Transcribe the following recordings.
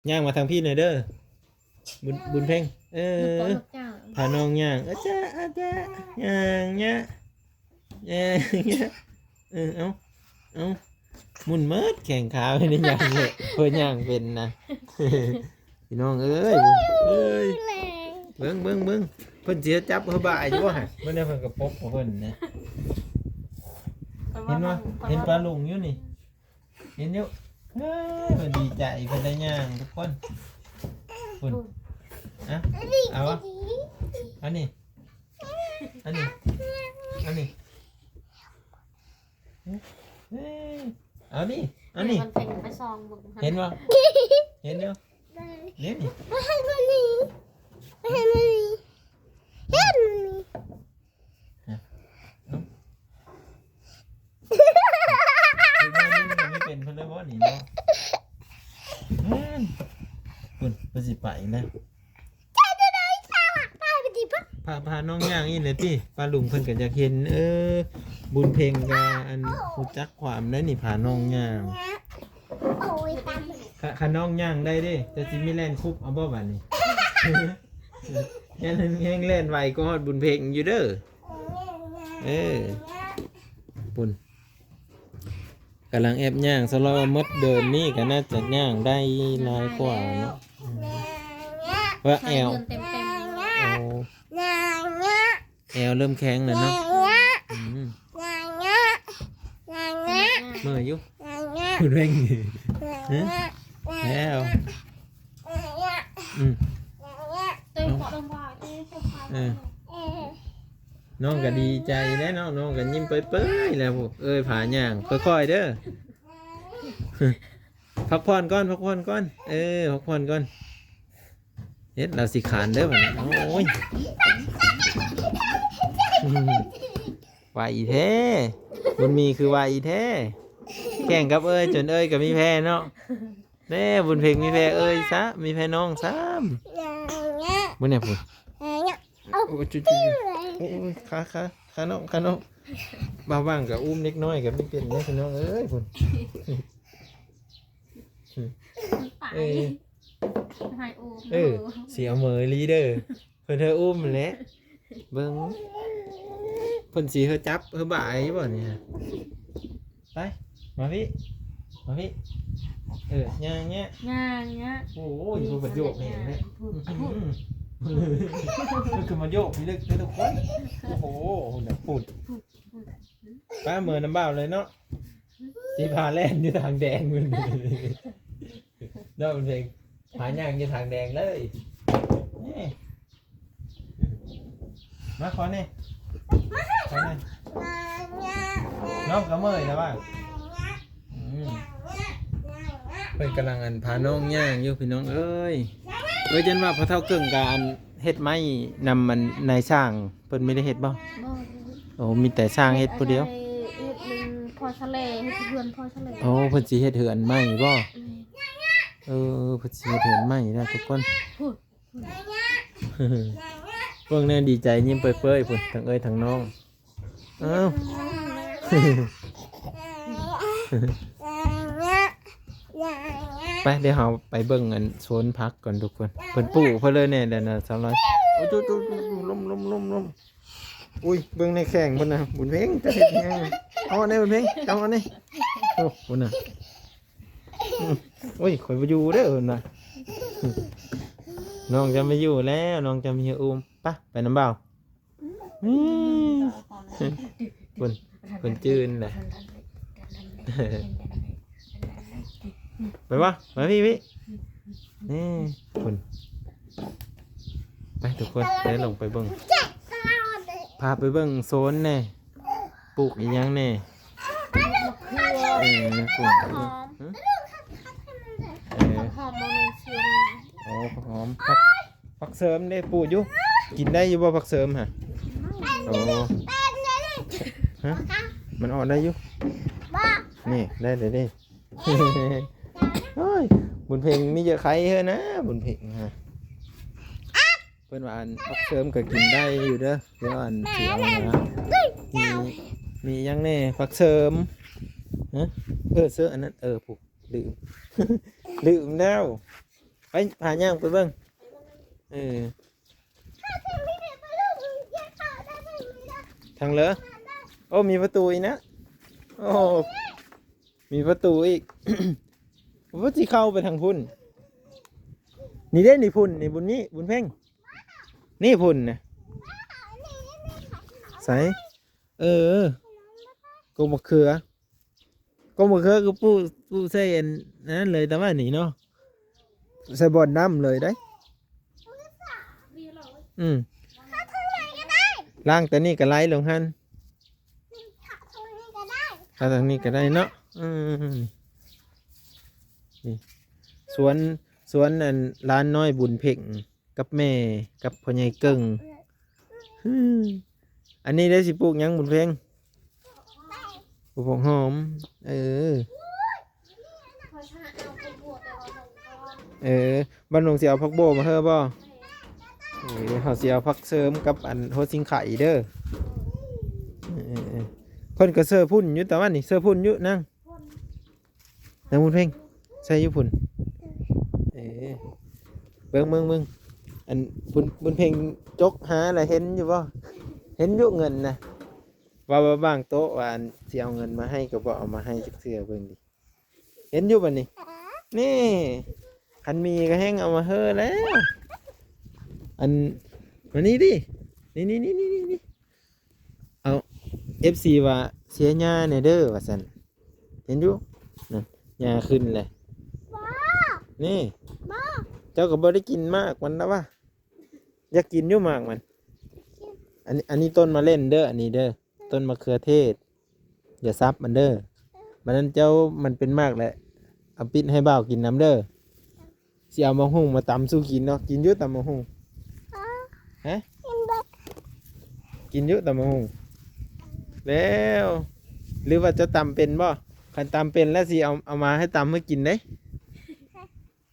ຍ່າງມາທາງພີ້ໜ່ອຍເດີ ບຸນ ບຸນເພັງ. ເອີ ພານ້ອງຍ່າງ ອາຈາ ອາຈາ ຍ່າງຍະ ຍ່າງຍະ. ເອີ ເອົາ ເອົາ ໝຸ່ນເໝິດແຂ້ງຂາ ເພິ່ນຍ່າງເລີຍ ເພິ່ນຍ່າງເປັນນະ. ພີ່ນ້ອງເອີຍ ເອີຍ ເບິ່ງ ເບິ່ງ ເບິ່ງ ເພິ່ນຊິຈັບເຮົາບາຍຢູ່ບໍ່ຫັ້ນ? ເບິ່ງແດ່ ເພິ່ນກະປົບຂອງເພິ່ນນະ. ເຫັນບໍ່? ເຫັນປາລຸງຢູ່ນີ້ ເຫັນຢູ່. ເອີຍ ເພິ່ນດີໃຈ ເພິ່ນໄດ້ຍ່າງທຸກຄົນ. ພຸ້ນ ອະ ເອົາ ອັນນີ້ ອັນນີ້ ອັນນີ້ ເອີຍ ເອົານີ້ ເອົານີ້ ມັນເປັນໄປຊອງເບິ່ງ ເຫັນບໍ່? ເຫັນຢູ່ ນີ້ ນີ້ ບໍ່ໃຫ້ມັນນີ້ ບໍ່ໃຫ້ມັນນີ້ ເຫັນມັນນີ້ ຮະ ເອົ້າ ເປັນເພິ່ນເລີຍບໍ່ນີ້ເນາະ? ແມ່ນ ພຸ້ນ ເພິ່ນຊິໄປແລ້ວ. ພາ ພານ້ອງຍ່າງອີກແຫຼະຕິ ປ້າລຸງເພິ່ນກໍຢາກເຫັນ. ເອີ ບຸນເພັງກໍ ອັນ ຮູ້ຈັກຄວາມໄດ໋ນີ້ ພານ້ອງຍ່າງ. ໂອ້ຍ ຕາມ ຄັນ ຄັນນ້ອງຍ່າງໄດ້ເດ້ ຈະຊິມີແລ່ນຄຸບເອົາບໍ່ບາດນີ້? ແຮ່ງ ແຮ່ງແລ່ນໄວກວ່າຮອດບຸນເພັງຢູ່ເດີ. ເອີ ພຸ້ນ ກຳລັງແອບຍ່າງ ສະເລາະວ່າໝົດເດີນນີ້ກໍໜ້າຈະຍ່າງໄດ້ຫຼາຍກວ່າເນາະ. ວ່າແອວ ເອີ ແອວເລີ່ມແຂງແລ້ວເນາະ. ອືມ ເມື່ອຍຢູ່ ເພງ ຮະ ແລ້ວ ອືມ ເອີ ນ້ອງກໍດີໃຈແລ້ວເນາະ ນ້ອງກໍຍິ້ມເປີຍໆແລ້ວ. ເອີຍ ພາຍ່າງຄ່ອຍໆເດີ ພັກຜ່ອນກ່ອນ ພັກຜ່ອນກ່ອນ ເອີ ພັກຜ່ອນກ່ອນ. ເຮັດ ລາວຊິຄານເດີບັດນີ້. ໂອ້ຍ ໄວແທ້ ບຸນມີຄືໄວແທ້ ແຂ່ງກັບເອີຍ ຈົນເອີຍກໍມີແພ້ເນາະ. ແນ່ ບຸນເພັງມີແພ້ເອີຍຊະ ມີແພ້ນ້ອງຊ້ຳ. ເບິ່ງແນ່ພຸ້ນ ໂອ້ຍ ໂອ້ຍ ໂອ້ຍ ຂາ ຂາ ຂານ້ອງ ຂານ້ອງ. ບ່າວຫວ່າງກໍອຸ້ມເດັກນ້ອຍກໍມີເປັນເດ້ພີ່ນ້ອງເອີຍ ພຸ້ນ. ໄປ ເອີ ໃຫ້ອຸ້ມ ເອີ ເດີ ຊິເອົາເມີລີເດີ ເພິ່ນເຮີອຸ້ມແຫຼະ. ເບິ່ງ ເພິ່ນຊິເຮີຈັບເຮີບາຍຢູ່ບໍ່ນີ້? ໄປ ມາພີ້ ມາພີ້ ເອີ ຍ່າງແຍະ ຍ່າງແຍະ. ໂອ້ຍ ເພິ່ນກໍໂຍກແຮງແທ້ ພຸ້ນ ພຸ້ນ ເພິ່ນກໍມາໂຍກພີ້ເລີຍທຸກຄົນ. ໂອ້ໂຫ ພຸ້ນ ພຸ້ນ ພຸ້ນ ໄປເມືອນຳບ່າວເລີຍເນາະ. ຊິພາແລ່ນຢູ່ທາງແດງພຸ້ນເນາະ ເພິ່ນ ພາຍ່າງຢູ່ທາງແດງເລີຍ. ນີ້ ມາຂໍແນ່ ຂໍແນ່ ນ້ອງກໍເມື່ອຍແລ້ວວ່າ. ອືມ ເພິ່ນກຳລັງ ອັນ ພານ້ອງຍ່າງຢູ່ພີ່ນ້ອງເອີຍ. ເອີຍ ຈັ່ງວ່າພໍ່ເຖົ້າເກິ່ງກະ ອັນ ເຮັດໄມ້ນຳ ອັນ ນາຍຊ່າງ ເພິ່ນມີໄດ້ເຮັດບໍ່? ບໍ່ ໂອ້ ມີແຕ່ຊ່າງເຮັດຜູ້ດຽວ ເຮັດອັນນັ້ນ ພໍສະແຫຼ ເຮັດເຮືອນພໍສະແຫຼ. ໂອ້ ເພິ່ນຊິເຮັດເຮືອນໃໝ່ບໍ່? ແມ່ນ ເອີ ເພິ່ນຊິເຮັດເຮືອນໃໝ່ແລ້ວທຸກຄົນ. ພຸ້ນ ເບິ່ງແນ່ ດີໃຈຍິ້ມເປີຍໆ ພຸ້ນ ທັງເອີຍທັງນ້ອງ. ອ້າວ ໄປ ດຽວເຮົາໄປເບິ່ງອັນໂຊນຜັກກ່ອນທຸກຄົນ ເພິ່ນປູກເພິ່ນເລີຍແນ່ແຫຼະນະ ສາວນ້ອຍ. ໂອ້ ຈຸໆໆ ລົ້ມໆໆ. ອຸ້ຍ ເບິ່ງໃນແຂ້ງເພິ່ນນະ ບຸນເພັງ ເຈົ້າເຮັດຫຍັງ? ເອົາອັນນີ້ ບຸນເພັງ ເຈົ້າເອົາອັນນີ້. ໂອ້ ພຸ້ນນະ ອືມ ໂອ້ຍ ຂ້ອຍບໍ່ຢູ່ເດີ ເພິ່ນວ່າ ນ້ອງຈະບໍ່ຢູ່ແລ້ວ ນ້ອງຈະມີອຸ້ມ. ໄປ ໄປນຳບ່າວ. ອືມ ເພິ່ນ ເພິ່ນຈື່ນແຫຼະ ໄປບໍ່? ມາພີ້ ພີ້ ນີ້ ພຸ້ນ ໄປທຸກຄົນ ໄດ້ລົງໄປເບິ່ງ ພາໄປເບິ່ງໂຊນແນ່ ປູກອີ່ຫຍັງແນ່? ເອີ ປູກຫອມ ເອີ ຫອມ ໂອ້ ຫອມ ຜັກ ຜັກເສີມເດ້ ປູກຢູ່ ກິນໄດ້ຢູ່ບໍ່ຜັກເສີມຫະ? ໂອ້ ຮະ ມັນອອກໄດ້ຢູ່ ນີ້ ໄດ້ເລີຍເດ້. ໂອ້ຍ ບຸນເພັງມີເຍອະໄຄເຮີນະ ບຸນເພັງຫະ. ເພິ່ນວ່າ ອັນ ຜັກເສີມກໍກິນໄດ້ຢູ່ເດີ ດຽວ ອັນ ຊິເອົາມາ ມີ ມີຫຍັງແນ່ ຜັກເສີມ ຮະ ເອີ ເສີມອັນນັ້ນ ເອີ ຜູ້ ລືມ ລືມແລ້ວ. ໄປ ພາຍ່າງໄປເບິ່ງ. ເອີ ທາງເລີ. ໂອ້ ມີປະຕູອີກນະ. ໂອ້ ມີປະຕູອີກ. ໂອ້ ຊິເຂົ້າໄປທາງພຸ້ນ. ນີ້ເດ້ ນີ້ພຸ້ນ ນີ້ບຸນມີ ບຸນເພັງ. ນີ້ພຸ້ນນະ. ໃສ? ເອີ ກົກມະເຂືອ. ກົກມະເຂືອຄືປູກ ປູກໃສ່ອັນນັ້ນເລີຍ ຕາມານີ້ເນາະ. ໃສ່ບ່ອນນ້ຳເລີຍໄດ໋. ອືມ ທາງໃດກໍໄດ້ ລ້າງແຕ່ນີ້ກໍໄຫຼລົງຫັ້ນ. ທາງນີ້ກໍໄດ້ ທາງນີ້ກໍໄດ້ເນາະ. ອືມ ນີ້ສວນ ສວນອັນຫຼານນ້ອຍບຸນເພັງ ກັບແມ່ກັບພໍ່ໃຫຍ່ເກິ່ງ. ອືມ ອັນນີ້ໄດ້ຊິປູກຫຍັງບຸນເພັງ? ປູກຜັກຫອມ. ເອີ ເອີ ບ້ານໜອງຊິເອົາຜັກໂບມາເຮີບໍ່? ເອີ ເຮົາຊິເອົາຜັກເສີມກັບອັນຫົວຊິງໄຄເດີ. ເອີ ເພິ່ນກໍເຊີພຸ້ນຢູ່ ຕາມານີ້ ເຊີພຸ້ນຢູ່ນາງ. ນາງບຸນເພັງ ໃສ່ຢູ່ພຸ້ນ. ເອີ ເບິ່ງ ເບິ່ງ ເບິ່ງ ອັນບຸນ ບຸນເພັງຈົກຫາລະເຫັນຢູ່ບໍ່? ເຫັນຢູ່ເງິນນະ. ວ່າ ວ່າວາງໂຕະ ວ່າອັນຊິເອົາເງິນມາໃຫ້ ກໍບໍ່ເອົາມາໃຫ້ຈັກເທື່ອ. ເບິ່ງດິ ເຫັນຢູ່ບັດນີ້. ນີ້ ຄັນມີກໍແຮ່ງເອົາມາເຮີແລ້ວ. ອັນ ມານີ້ດິ ນີ້ໆ ເອົາ ເອັຟຊີວ່າເຊຍຫຍ້າແດ່ເດີວ່າຊັ້ນ. ເຫັນຢູ່ນັ້ນ ຫຍ້າຂຶ້ນແຫຼະ. ບໍ່ ນີ້ ບໍ່ ເຈົ້າກໍບໍ່ໄດ້ກິນໝາກມັນລະວະ. ຢາກກິນຢູ່ໝາກມັນ. ອັນນີ້ ອັນນີ້ຕົ້ນມະເລັນເດີ ອັນນີ້ເດີ ຕົ້ນມະເຂືອເທດ. ຢ່າສັບມັນເດີ. ບັດນັ້ນເຈົ້າ ມັນເປັນໝາກແຫຼະ ເອົາປິດໃຫ້ບ່າວກິນນຳເດີ. ຊິເອົາໝາກຫຸ່ງມາຕຳສູ່ກິນເນາະ. ກິນຢູ່ຕຳໝາກຫຸ່ງ? ຮະ? ກິນຢູ່ຕຳໝາກຫຸ່ງ? ແລ້ວ ຫຼືວ່າເຈົ້າຕຳເປັນບໍ່? ຄັນຕຳເປັນແລ້ວຊິເອົາ ເອົາມາໃຫ້ຕຳໃຫ້ກິນເດ້.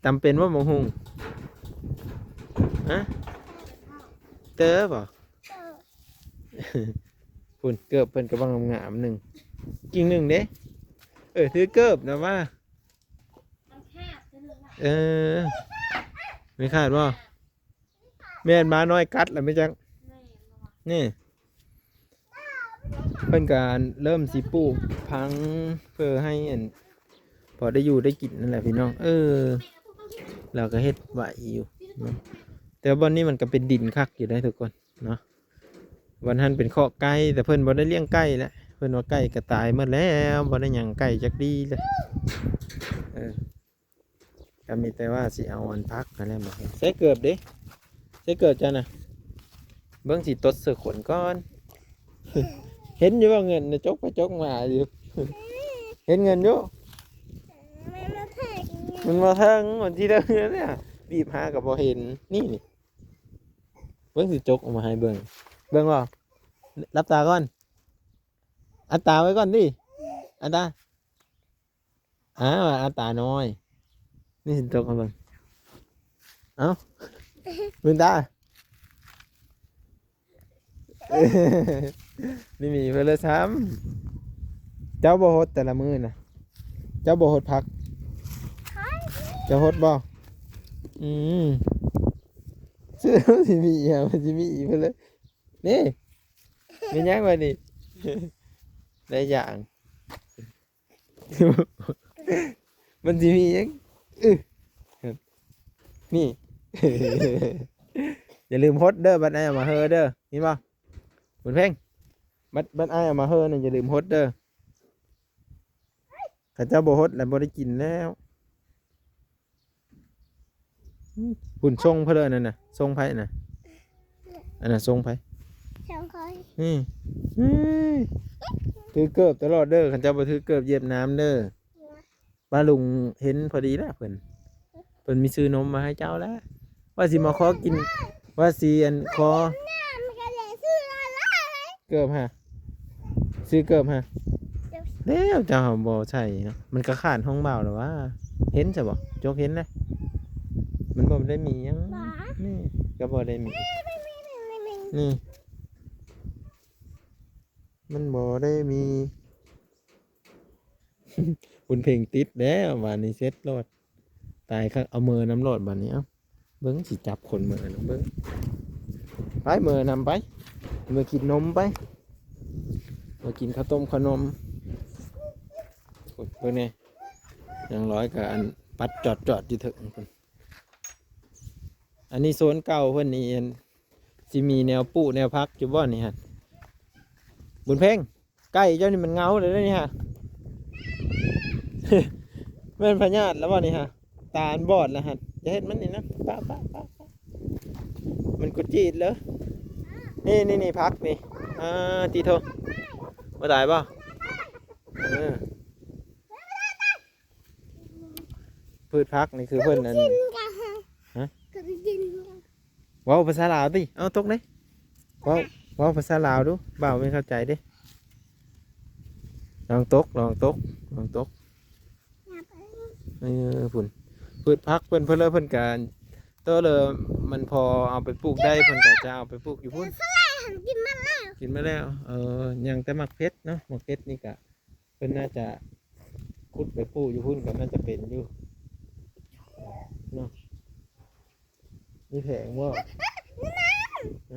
ຕຳເປັນບໍ່ໝາກຫຸ່ງ? ຮະ? ເຕີບໍ່? ພຸ້ນ ເກີບເພິ່ນກະບັງງາມໆໜຶ່ງ ກິ່ງໜຶ່ງເດ້. ເອີ ຖືເກີບນະວ່າ. ເອີ ແມ່ນຂາດບໍ່? ແມ່ນ ໝານ້ອຍກັດລະແມ່ນຈັກ. ນີ້ ເພິ່ນກະເລີ່ມຊິປູກຜັງເພື່ອໃຫ້ອັນ ພໍໄດ້ຢູ່ໄດ້ກິນນັ້ນແຫຼະພີ່ນ້ອງ. ເອີ ລາວກະເຮັດໄວ້ຢູ່ເນາະ ແຕ່ບ່ອນນີ້ມັນກະເປັນດິນຄັກຢູ່ເດ້ທຸກຄົນເນາະ. ບ່ອນຫັ້ນເປັນຄອກໄກ່ ແຕ່ເພິ່ນບໍ່ໄດ້ລ້ຽງໄກ່ແຫຼະ ເພິ່ນວ່າໄກ່ກະຕາຍໝົດແລ້ວ ບໍ່ໄດ້ຫຍັງ ໄກ່ຈັກດີເລີຍ. ເອີ ກະມີແຕ່ວ່າຊິເອົາອັນຜັກຫັ້ນແຫຼະມາໃຫ້. ໃສ່ເກີບເດ້ ໃສ່ເກີບເຈົ້ານະ. ເບິ່ງຊິຕົດເສື້ອຂົນກ່ອນ. ເຫັນຢູ່ວ່າເງິນນະ ຈົກໄປຈົກມາຢູ່. ເຫັນເງິນຢູ່? ມັນບໍ່ເຖິງ ມັນບໍ່ເຖິງ ມັນທີ່ເດີເຮືອນເລີຍ. ບີບຫາກະບໍ່ເຫັນ. ນີ້ ນີ້ ເບິ່ງຊິຈົກອອກມາໃຫ້ເບິ່ງ. ເບິ່ງບໍ່? ຫຼັບຕາກ່ອນ. ອັດຕາໄວ້ກ່ອນຕິ. ອັດຕາ. ອ້າວ ອັດຕານ້ອຍ. ນີ້ຊິຈົກໃຫ້ເບິ່ງ. ເອົ້າ ເບິ່ງຕາ. ນີ້ມີເພິ່ນເລີຍຊ້ຳ. ເຈົ້າບໍ່ຫົດແຕ່ລະມື້ນະ? ເຈົ້າບໍ່ຫົດຜັກ? ເຈົ້າຫົດບໍ່? ອືມ ຊື້ຊິມີຫຍັງ ຊິມີອີກເພິ່ນເລີຍ. ນີ້ ແມ່ນຫຍັງວະນີ້? ໄດ້ຢ່າງ. ມັນຊິມີຫຍັງ? ອື ນີ້ ຢ່າລືມຫົດເດີ ບັດອ້າຍເອົາມາເຮີເດີ ຍິນບໍ່? ບຸນເພັງ ບັດ ບັດອ້າຍເອົາມາເຮີນະ ຢ່າລືມຫົດເດີ. ເຂົາເຈົ້າບໍ່ຫົດແລ້ວບໍ່ໄດ້ກິນແລ້ວ. ອືມ ພຸ້ນ ຊົງເພິ່ນເລີຍ ອັນນັ້ນນະ ຊົງໃຜນະ? ອັນນັ້ນຊົງໃຜ? ຊົງຂ້ອຍ. ອືມ ເອີຍ ຖືເກີບຕະຫຼອດເດີ ຄັນເຈົ້າບໍ່ຖືເກີບຢຽບນ້ຳເດີ. ປ້າລຸງເຫັນພໍດີແລ້ວ ເພິ່ນ ເພິ່ນມີຊື້ນົມມາໃຫ້ເຈົ້າແລ້ວ ວ່າຊິມາຂໍກິນ ວ່າຊິອັນ ຂໍ ເກີບຫາ ຊື້ເກີບຫາ. ແລ້ວເຈົ້າບໍ່ໃສ່ເນາະ ມັນກະຂາດຂອງບ່າວແລ້ວຫວາ. ເຫັນຊະບໍ່? ຈົກເຫັນແລ້ວ ມັນບໍ່ໄດ້ມີຫຍັງ. ນີ້ກະບໍ່ໄດ້ມີ ນີ້ ມັນບໍ່ໄດ້ມີ. ບຸນເພັງຕິດແລ້ວ ບາດນີ້ເສັດໂລດ. ຕາຍຄັກ ເອົາເມີນຳໂລດບາດນີ້. ເອົ້າ ເບິ່ງ ຊິຈັບຄົນເມີນຳເບິ່ງ. ໄປ ເມີນຳໄປ ເມືອກິນນົມໄປ ເມືອກິນເຂົ້າຕົ້ມເຂົ້າໜົມ. ໂອ້ຍ ເບິ່ງແດ່ ນາງລອຍກໍອັນປັດຈອດໆຢູ່ເທິງພຸ້ນ. ອັນນີ້ໂຊນເກົ່າເພິ່ນນີ້ ອັນ ຊິມີແນວປູກແນວຜັກຢູ່ບໍ່ນີ້ຫັ້ນ ບຸນເພັງ? ໄກ່ເຈົ້ານີ້ມັນເຫງົາແລ້ວເດ້ນີ້ຮະ ແມ່ນພະຍາດແລ້ວບໍ່ນີ້ຮະ? ຕາມັນບອດແລ້ວຫັ້ນ. ຢ່າເຮັດມັນນີ້ນະ ປະ ປະ ປະ ປະ ມັນກຸດຈີດເລີຍ. ນີ້ ນີ້ ນີ້ ຜັກນີ້ ອ່າ ຕິໂທ ບໍ່ຕາຍບໍ່? ເອີ ພືດຜັກນີ້ຄືເພິ່ນອັນ ຮະ? ເວົ້າພາສາລາວຕິ? ເອົາຕົກເດ້ ເວົ້າ ເວົ້າພາສາລາວດູ ບ່າວບໍ່ເຂົ້າໃຈເດ້. ລອງຕົກ ລອງຕົກ ລອງຕົກ. ເອີ ພຸ້ນ ພືດຜັກເພິ່ນ ເພິ່ນເລີຍ ເພິ່ນກະໂຕເລີ ມັນພໍເອົາໄປປູກໄດ້ ເພິ່ນກະຈະເອົາໄປປູກຢູ່ພຸ້ນ. ກິນມາແລ້ວ ກິນມາແລ້ວ. ເອີ ຍັງແຕ່ໝາກເຜັດເນາະ ໝາກເຜັດນີ້ກະ ເພິ່ນໜ້າຈະຂຸດໄປປູກຢູ່ພຸ້ນ ກໍໜ້າຈະເປັນຢູ່ເນາະ. ມີແຜງບໍ່? ຮ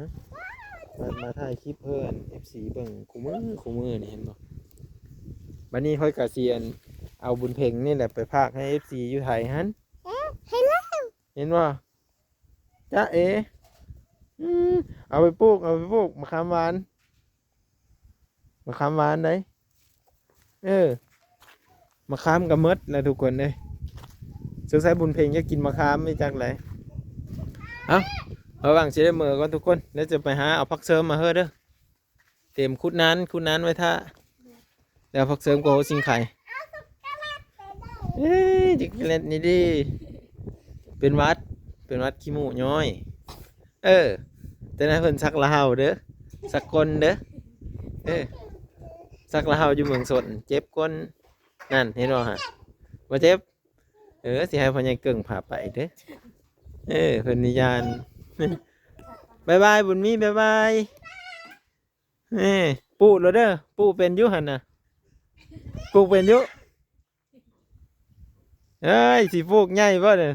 ະ? ມາ ມາຖ່າຍຄລິບເພື່ອ ເອັຟຊີ ເບິ່ງຄູ່ມື້ ຄູ່ມື້ນີ້ ເຫັນບໍ່? ບັດນີ້ຂ້ອຍກະຊິ ອັນ ເອົາບຸນເພັງນີ້ແຫຼະໄປພາກໃຫ້ ເອັຟຊີ ຢູ່ໄທຫັ້ນ. ເຫັນແລ້ວ ເຫັນບໍ່? ຈ໊ະເອ ອືມ ເອົາໄປປູກ ເອົາໄປປູກ ໝາກຂາມຫວານ ໝາກຂາມຫວານໃດ. ເອີ ໝາກຂາມກໍໝົດແລ້ວທຸກຄົນເອີຍ. ສົງໄສບຸນເພັງຢາກກິນໝາກຂາມ ໄປຈັກໃດ. ເອົ້າ ລະຫວ່າງຊິໄດ້ເມືອກ່ອນທຸກຄົນ ແລ້ວຈະໄປຫາເອົາຜັກເສີມມາເຮີເດີ. ເຕຣຍມຂຸດນານ ຂຸດນານໄວ້ຖ້າ ແລ້ວຜັກເສີມກໍຫົວຊິງໄຄ. ເອີຍ ຈັກໂກແລັດນີ້ເດ້ ເປັນຫວັດ ເປັນຫວັດຂີ້ມູ້ຍ້ອຍ. ເອີ ແຕ່ນັ້ນເພິ່ນສັກລະເຫົ່າເດີ ສັກກົ້ນເດີ. ເອີ ສັກລະເຫົ່າຢູ່ເມືອງຊົນ ເຈັບກົ້ນ. ນັ້ນ ເຫັນບໍ່ຫະ ບໍ່ເຈັບ. ເອີ ຊິໃຫ້ພໍ່ໃຫຍ່ເກິ່ງພາໄປເດີ. ເອີ ເພິ່ນນີ້ຢ້ານ. ບາຍບາຍ ບຸນມີ ບາຍບາຍ. ເອີ ປູກໂລດເດີ ປູກເປັນຢູ່ຫັ້ນນະ ປູກເປັນຢູ່. ເອີຍ ຊິປູກໃຫຍ່ບໍ່ເດີ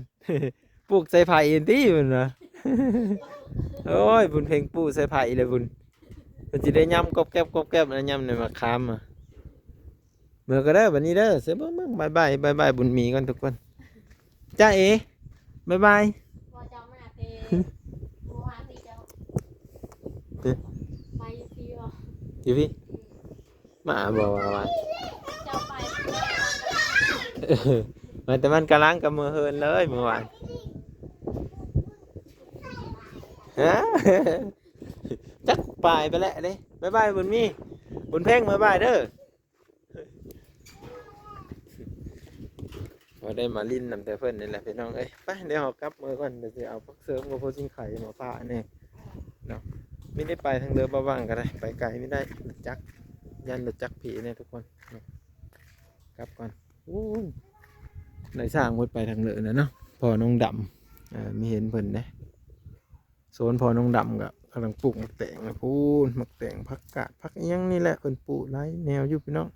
ປູກໃສ່ໄຜ່ເອງຕິ ເພິ່ນວ່າ. ໂອ້ຍ ບຸນເພັງປູກໃສ່ໄຜ່ເລີຍບຸນ ເພິ່ນຊິໄດ້ຍຳກອບແກັບ ກອບແກັບນະ ຍຳໃນໝາກຂາມອະ. ເມືອກໍເດີ ບັດນີ້ເດີ ເຊີ ເບິ່ງ ເບິ່ງ ບາຍບາຍ ບາຍບາຍ ບຸນມີກ່ອນທຸກຄົນ. ຈ້າເອ ບາຍບາຍ. ບໍ່ ເຈົ້າມາແຕ່ເມື່ອວານນີ້ ເຈົ້າ ຮະ? ໄປຢູ່ພີ້ບໍ່? ຢູ່ພີ້? ມາບໍ່ວ່າວ່າ ເຈົ້າໄປ ເອີ ມາແຕ່ມັນກຳລັງກັບເມືອເຮືອນເລີຍເມື່ອວານ. ຮະ? ຈັກປາຍໄປແລ້ວເດ້. ບາຍບາຍ ບຸນມີ ບຸນເພັງ ບາຍບາຍເດີ. ວ່າໄດ້ມາຫຼິ້ນນຳແຕ່ເພິ່ນນີ້ແຫຼະພີ່ນ້ອງເອີຍ. ໄປ ດຽວເຮົາກັບເມືອກ່ອນ ດຽວຊິເອົາຜັກເສີມກັບຫົວຊິງໄຄມາຝາກແດ່ເນາະ. ມີໄດ້ໄປທາງເດີບໍ່ຫວ່າງກໍໄດ້ ໄປໄກມີໄດ້ ລົດຈັກ ຢ້ານລົດຈັກເພແດ່ທຸກຄົນ. ກັບກ່ອນ. ໂອ້ຍ ນາຍຊ່າງເພິ່ນໄປທາງເດີນະເນາະ ພໍ່ນ້ອງດຳ. ເອີ ມີເຫັນເພິ່ນເດ້. ໂຊນພໍ່ນ້ອງດຳກໍກຳລັງປູກໝາກແຕງນະພຸ້ນ ໝາກແຕງ ຜັກກາດ ຜັກອີ່ຫຍັງນີ້ແຫຼະ ເພິ່ນປູກຫຼາຍແນວຢູ່ພີ່ນ້ອງ.